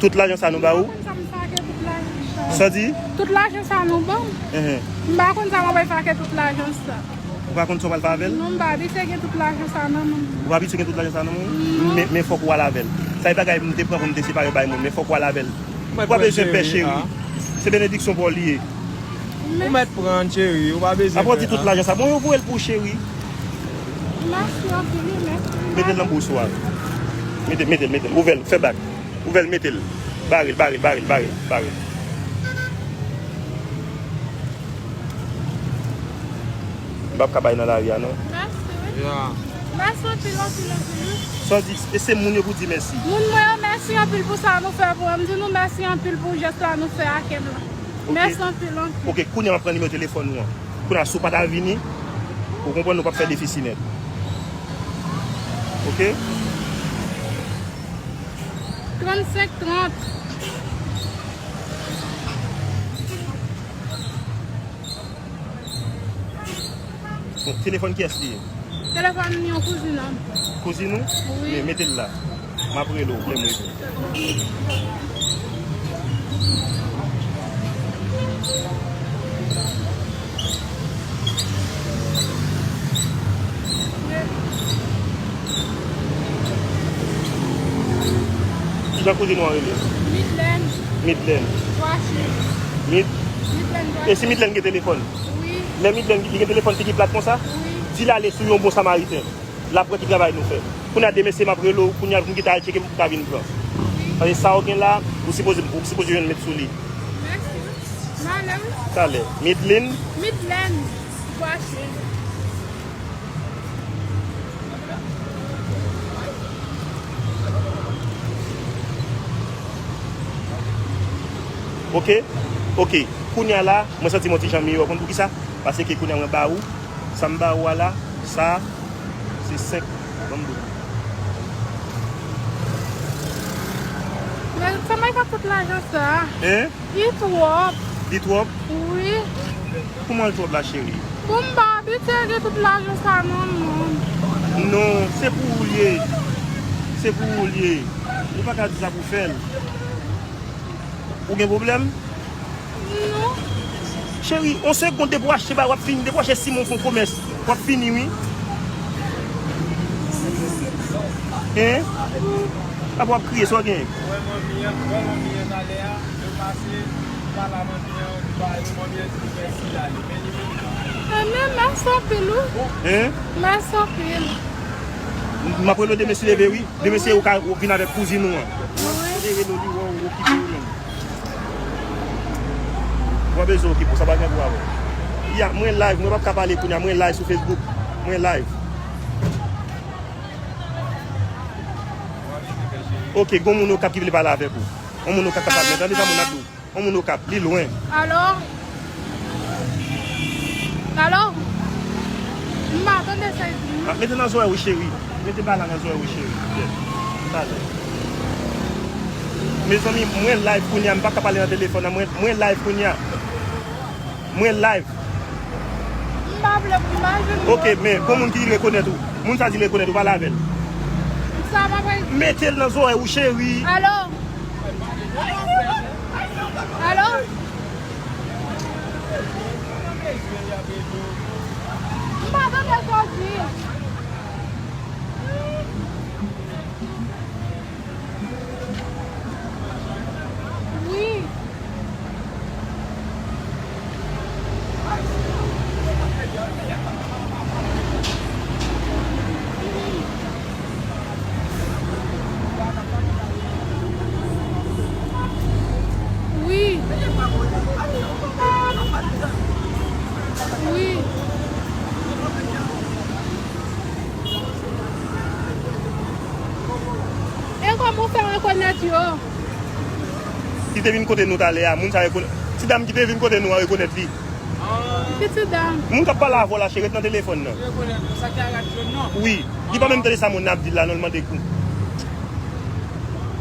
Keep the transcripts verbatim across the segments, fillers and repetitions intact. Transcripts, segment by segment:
Tout lajan sa nou ba ou? M pa konn sa m fè ak tout lajan sa. Sa di? Tout lajan sa nou ban m. Enhen. M pa konn sa m ap fè ak tout lajan sa. Ou pa konn sa w pral fè avè l? Non, m pa abitye gen tout lajan sa nan men m. Ou pa abitye gen tout lajan sa nan men w? Non. Men, men fòk ou al avè l. Sa e bagay m te pran pou m te separe bay moun, men fòk ou al avè l. Ou pa bezwen pè, cheri. Se benediksyon pa w li ye. Ou mèt pran, cheri, ou pa bezwen pè. Apre w di tout lajan sa. Bon, yo voye l pou ou, cheri. Mèsi anpil, wi, mèsi. Mete l nan bous ou a. Mete, mete l, mete l. Ouvè l, fè bak. Ouvè l, mete l. Bare l, bare l, bare l, bare l, bare l. M p ap ka bay nan lari a, non. Mèsi, wi. Ya. Mèsi anpil, anpil, anpil, wi. Sa w di, e se moun yo pou di mèsi. Moun mwen yo, mèsi anpil pou sa nou fè pou mwen. M di nou mèsi anpil pou jès la nou fè ak m la. Ok. Mèsi anpil, anpil. Ok, kounye a m ap pran nimewo telefòn ou an. Kounye a, si w pa ta vini, ou konprann nou p ap fè defisi nèt. Ok? Trannsenk trant. Bon, telefòn kiyès li ye? Telefòn yon kouzin an m. Kouzin ou? Wi. Men, mete l la. M ap rele w lè m rive. Kijan kouzin ou an rele? Midlène. Midlène. Mid? Midlène. E si Midlène gen telefòn? Wi. Lè Midlène li gen telefòn, figi plat konsa? Wi. Di l ale sou yon bon samariten. L ap wè ki travay nou fè. Kounye a demen se m ap rele w, kounye a pou m kite al tcheke pou w ka vin pran. Paske sa w gen la, ou sipoze, ou sipoze jwenn met sou li. Mèsi. M ale wi. Talè. Midlin. Midlène. Gwache. Ok, ok. Kounye a la, mwen santi m yon ti jan miyò. Konn poukisa? Paske kounye a mwen ba ou, sa m ba ou a la, sa, se senk. Ban m di w. Men, sa m fè ak tout lajan sa? Hein? Li twòp. Li twòp? Wi. Kòman l twòp la, cheri? Bon, m pa abitye gen tout lajan sa nan men m. Non, se pou ou l ye. Se pou ou l ye. Ou pa ka di sa pou fè l. Ou gen pwoblèm? Non. Cheri, on segonn depi w achte ba, w ap fini. Depi w achte simon fon komès, w ap fini, wi. Hein? Apa w ap kriye, sa w gen? Wè manmi an, wè manmi an talè a, yo pase, pale a manmi an, yo ba yo manmi an di mèsi la, li men li menm. Enben, mèsi anpil, wi. Hein? Mèsi anpil. M ap rele w demen si leve, wi. Demen se ou ka ou vin avèk kouzin ou an. Wi. Li rele w, li wè w, okipe w menm. Mwen bezwen okipe w, sa pa gen pou avè w. Ya, mwen live, mwen p ap ka pale kounye a, mwen live sou Facebook. Mwen live. Ok, gon moun Okap ki vle pale avèk ou. Yon moun Okap k ap pale, men tande sa moun ap di w. Yon moun Okap, li lwen. Alò? Alò? M pa tande sa l di non. Ah, mete nan zòrèy ou, cheri. Mete bagay la nan zòrèy ou, cheri. Yes. Talè. Mezanmi, mwen live kounye a, m pa ka pale nan telefòn nan. Mwen, mwen live kounye a. Mwen live. M pa vle pou imaj ou. Ok, men, gon moun ki rekonèt ou. Moun sa di l rekonèt ou, pale avè l. Sa pa vre. Mete l nan zòrèy ou, cheri. Alò? Alò? M pa tande sa w di. Wi. Wi. Wi. E kòman w fè rekonèt yo? Ki te vin kote nou talè a, moun sa rekonèt. Ti dam ki te vin kote nou an rekonèt li. Ki ti dam? Moun k ap pale avè w la, cheri, ret nan telefòn nan. Li rekonèt ou, sa ki arete jòn nan? Wi. Li pa menm tande sa moun nan ap di l la, non, l mande kou.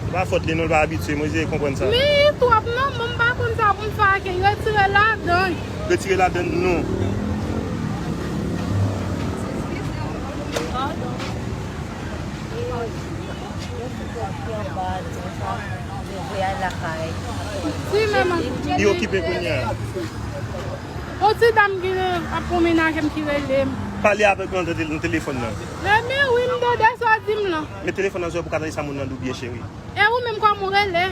Se pa fòt li, non, l pa abitye, mwen eseye konprann sa. Men li twòp, non, mwen m pa konn sa pou m fè ak li. Retire ladan l. Retire ladan l, non. Pardon. E yo, yo fout wòch yo anba, di konsa, yo voye al lakay. Wi, manman. Li okipe kounye a. Yon ti dam ki ap pran menaje m ki rele m. Pale avèk mwen nan tele-, nan telefòn nan. Renmen, wi, m tande sa w di m lan. Men telefòn nan zò pou ka tande sa moun nan di w byen, cheri. E ou menm, kòman w rele?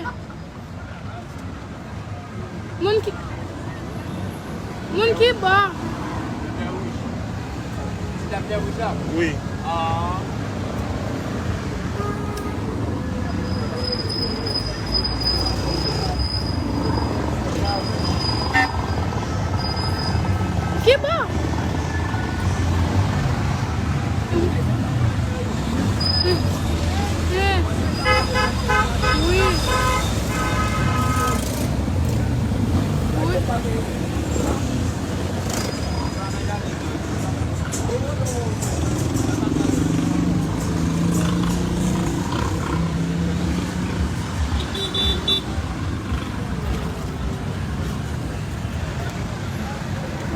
Moun ki, moun ki bò? Wi. Ki bò? Wi. Wi.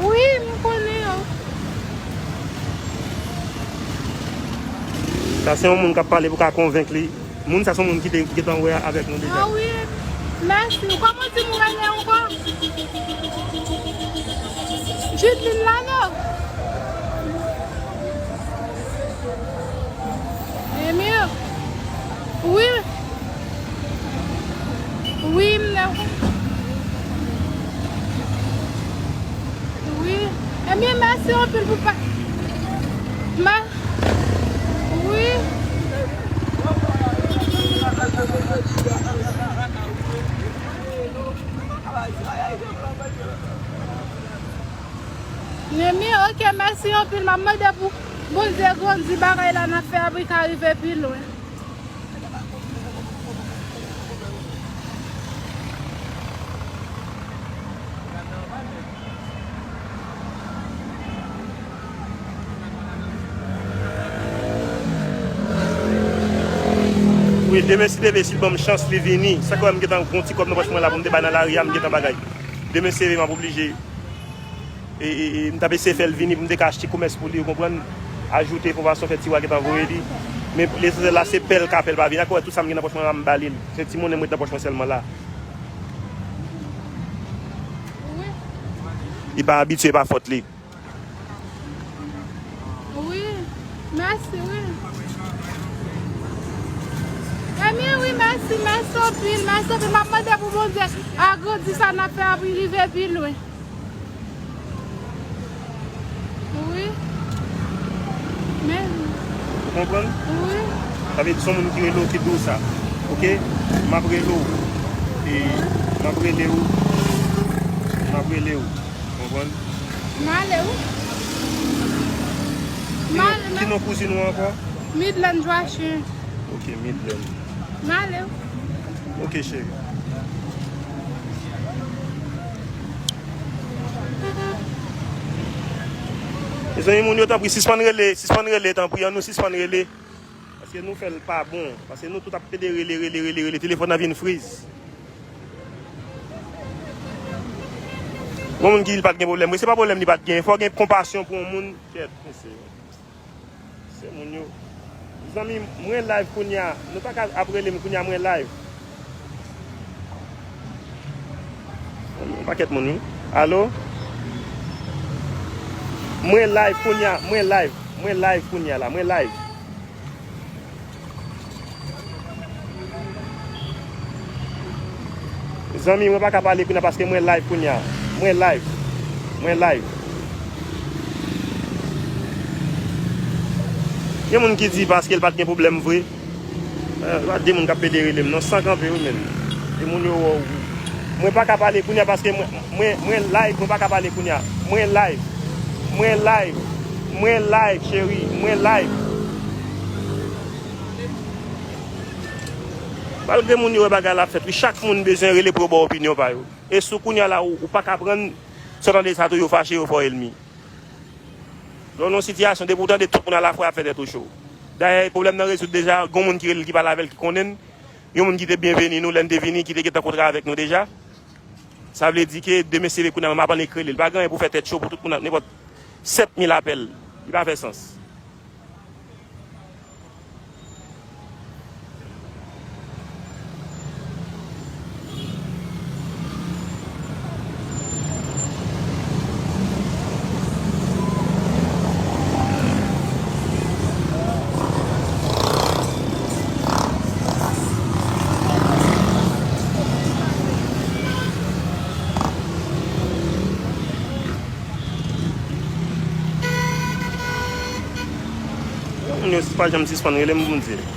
Wi, m konnen yo. Sa se yon moun k ap pale pou ka konvenk li. Moun sa se yon moun ki te gentan wè avèk nou deja. Ah wi, mèsi. Kòman w di m ou rele ankò? Jidlin Lalo. Emir. Wi. Wi, m nan. Wi. Ebyen, mèsi anpil pou pa. Mè-, wi. Nemi, ok, mèsi anpil. M ap mande pou Bondye grandi bagay la n ap fè a pou l ka rive pi lwen. Wi, demen si Dye vle, si l ban m chans, li vini. Sa k wè m gentan gon ti kòb nan pòch mwen la pou m te bay nan lari a, m gentan bagay. Demen si Dye vle, m ap oblije. E, e, e, m t ap eseye fè l vini pou m te ka achte komès pou li, ou konprann? Ajoute enfòmasyon, fè ti wa gentan voye li. Men lesansyèl la, se pè l ka fè l pa vini. Ak wè tout sa m gen nan pòch mwen la, m ba li l. Se ti monnen m ret nan pòch mwen sèlman la. Wi. Li pa abitye, e pa fòt li. Wi. Mèsi, wi. Ebyen, wi, mèsi, mèsi anpil, mèsi anpil. M ap mande pou Bondye agrandi sa n ap fè a pou l rive pi lwen. Wi. Men. Ou konprann? Wi. Sa vle di se yon moun ki rele w ki di w sa. Ok? M ap rele w. E m ap rele w. M ap rele w. Konprann? M ale wi. Ki non, ki non kouzin ou ankò? Midland Joachim. Ok, Midland. M ale wi. Ok, cheri. Mezanmi, moun yo, tanpri, sispann rele, sispann rele, tanpri, ann nou sispann rele. Paske nou fè l pa bon. Paske nou tout ap pede rele, rele, rele, rele. Telefòn nan vin friz. Yon moun ki di l pa t gen pwoblèm. Wi, se pa pwoblèm li pa t gen. Fò w gen konpasyon pou yon moun. Kèt, mesye. Se moun yo. Zanmi m, mwen live kounye a. Nou pa ka ap rele m kounye a, mwen live. Yon pakèt moun, wi. Alo? Mwen live kounye a, mwen live. Mwen live kounye a la, mwen live. Zanmi, mwen pa ka pale kounye a paske mwen live kounye a. Mwen live. Mwen live. Gen moun ki di paske l pa t gen pwoblèm vre. Eh, pa de moun k ap pede rele m non, san kanpe wi menm. E moun yo wè w. Mwen pa ka pale kounye a paske mwen, mwen, mwen live, mwen pa ka pale kounye a. Mwen live. Mwen live. Mwen live, cheri. Mwen live. Malgre moun yo wè bagay la ap fèt, wi, chak moun bezwen rele pou yo ba w opinyon pa yo. E si w kounye a la, ou, ou pa ka prann, sa w tande sa tou, yo fache, yo fè w ènmi. Lè w nan yon sitiyasyon, depi w tande tout moun alafwa ap fè tèt ou cho. Dayè, pwoblèm nan rezoud deja, gen yon moun ki rele l, ki pale avè l, ki konnen n. Yon moun ki te byenveni nou lè n te vini, ki te gentan kontre avèk nou deja. Sa vle di ke demen se lè kounye a, m ap annik rele l. Pa gen anyen pou fè tèt cho pou tout moun, nenpòt sèt mil apèl. Li pa fè sans. Sis pa janm sispann rele m pou m di l.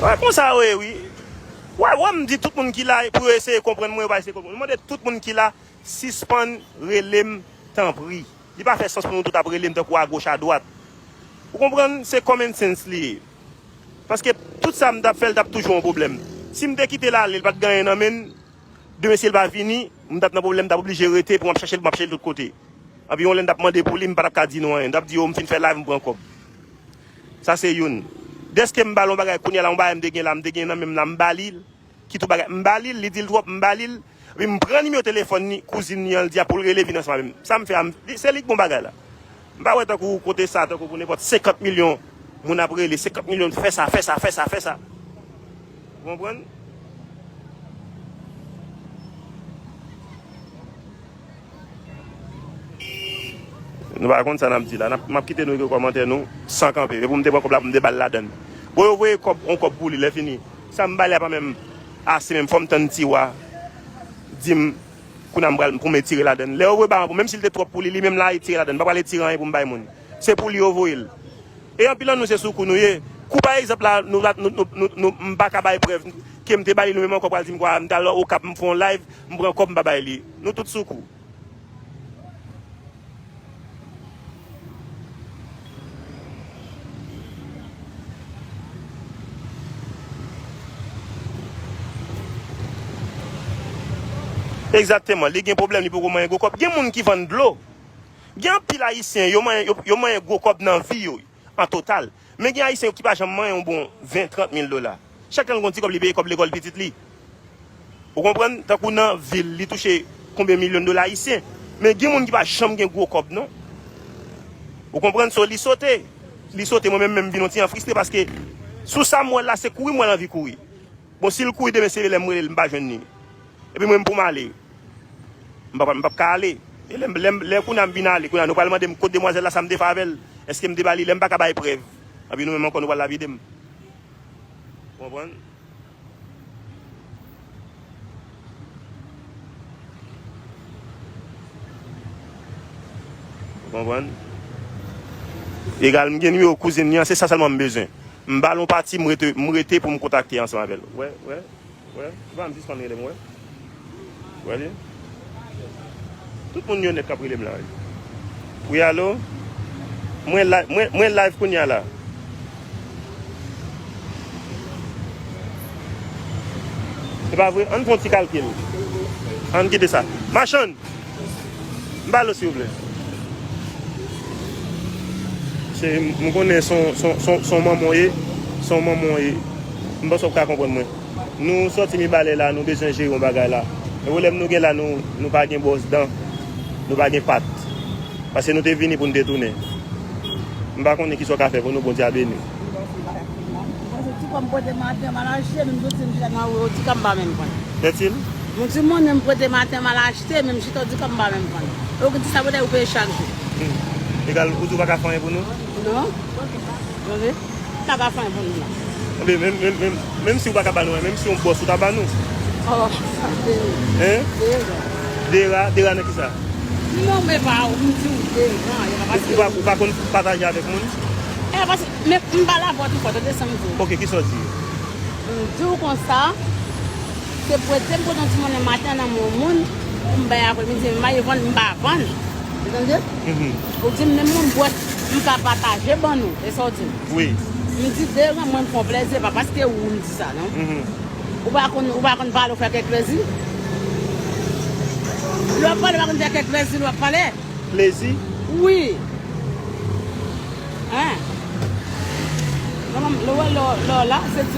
Wè, konsa yo ye, wi. Wè, wè, m di tout moun ki la pou yo eseye konprann mwen, yo pa eseye konprann mwen. M mande tout moun ki la, sispann rele m, tanpri. Li pa fè sans pou nou tout ap rele m tankou agoch, adwat. Ou konprann? Se common sense li ye. Paske tout sa m t ap fè, l t ap toujou yon pwoblèm. Si m te kite l ale, l pa t gen anyen nan men l, demen si l pa vini, m t ap nan pwoblèm, m t ap oblije rete pou m ap chache l, pou m ap chache l tout kote. Anpi yon lè m t ap mande pou li, m pa t ap ka di nou anyen. M t ap di, "O, m fin fè live, m pran kòb." Sa se youn. Dèske m ba l yon bagay kounye a la, yon bagay m te gen la, m te gen nan men m la, m ba li l. Ki tou bagay. M ba li l, li di l twòp, m ba li l. Epi m pran nimewo telefòn ni kouzin ni an, l di a pou l rele vin ansanm avè m. Sa m fè a, m, li, se li k bon bagay la. M pa wè tankou kote sa, tankou pou nenpòt senkant milyon moun ap rele, senkant milyon fè sa, fè sa, fè sa, fè sa. Ou konprann? Nou pa konn sa n ap di la. N ap, m ap kite nou ekri kòmantè nou san kanpe. E pou m te pran kòb la, pou m te ba l ladann. Bon, yo voye kòb, on kòb pou li, lè fini. Sa m ba li a pa menm ase menm, fò m tann Tiwa di m, kounye a m pral, pou m etire ladann. Lè yo voye ba m, menm si l te twòp pou li, li menm la etire ladann. M pa pral etire anyen pou m bay moun. Se pou li yo voye l. E anpil nan nou se sou kou nou ye. Kou pa egzanp la, nou, nou, nou, nou, nou, m pa ka bay prèv ke m te ba li, nou menm ankò pral di m kwa, m t al Okap, m fè yon live, m pran kòb, m pa bay li. Nou tout sou kou. Egzakteman, li gen pwoblèm, li poko manyen gwo kòb. Gen moun ki vann dlo. Gen anpil Ayisyen, yo manyen, yo, yo manyen gwo kòb nan vi yo, an total. Men gen Ayisyen ki pa janm manyen yon bon ven, trant mil dola. Chak tan l gon ti kòb, li peye kòb lekòl pitit li. Ou konprann? Tankou nan vi l, li touche konbyen milyon dola ayisyen. Men gen moun ki pa janm gen gwo kòb, non. Ou konprann? So, li sote. Li sote, mwen menm, menm vin yon ti jan fristre paske sou sa m wè l la, se kouri m wè l anvi kouri. Bon, si l kouri demen, se lè m rele l, m pa jwenn li. Epi mwen, m pou m ale. M p ap, m p ap ka ale. E lè, lè, lè kounye a m vin ale, kounye a nou pral mande m kot demwazèl la, sa m te fè avè l. Èske m te ba li? Lè m pa ka bay prèv. Epi nou menm ankò, nou pral lapide m. Ou konprann? Ou konprann? Egal, m gen nimewo kouzin li an, se sa sèlman m bezwen. M ba l yon pati, m rete, m rete pou m kontakte ansanm avè l. Wè, wè, wè. Ou pa m sispann rele m, wè. Wè li? Tout moun yo nèt k ap rele m la, wi. Wi, alo? Mwen la, mwen, mwen live kounye a la. Se pa vre? Ann fè yon ti kalkil. Ann kite sa. Machann! M ba l, silvouplè. Se, m konnen se yon, se yon, se yon, se yon manman w ye. Se yon manman w ye. M panse w ka konprann mwen. Nou sòti Mibalè la, nou bezwen jere yon bagay la. E pwoblèm nou gen la, nou, nou pa gen bwòs dan. Nou pa gen pat. Paske nou te vini pou n te tounen. M pa konnen kisa w ka fè pou nou, Bondye a beni. Mwen se ti kòb m pote maten, m al achte, menm soti m chita nan ri, ti kòb m pa menm pran. Tèt il? Yon ti monnen m pote maten, m al achte, menm chita, ti kòb m pa menm pran. Yo di sa pote ou peye chak jou. Hmm. Egal, ou di w pa ka fè anyen pou nou? Non. Tande? Sa pa fè pou nou la. Anben, menm, menm, menm, menm si w pa ka ba nou, menm si yon bòs ou ta ba nou. Oh, Dera. Hein? Dera. Dera, Dera nan kisa? Non, men pa ou, m di w Dera, e pa paske ou pa, ou pa konn pataje avèk moun? E paske, men m pa la vòt ou fò, tande sa m di w. Ok, kisa w di? M di w konsa, se prete m prete yon ti monnen maten nan men yon moun, pou m bay apremidi, m pa vann, m pa vann. Ou tande? Mhm. Ou di m menm moun bwèt, m ka pataje ban nou. E sa w di m? Wi. M di Dera, mwen m fè w plèzi, e pa paske ou m di sa, non. Mhm. Ou pa konn, ou pa konn pale, ou fè kèk plèzi? Lè w ap pale, ou pa konn fè kèk plèzi, lè w ap pale? Plèzi? Wi. Hein? Non, non, lè w wè lè w, lè w la, se ti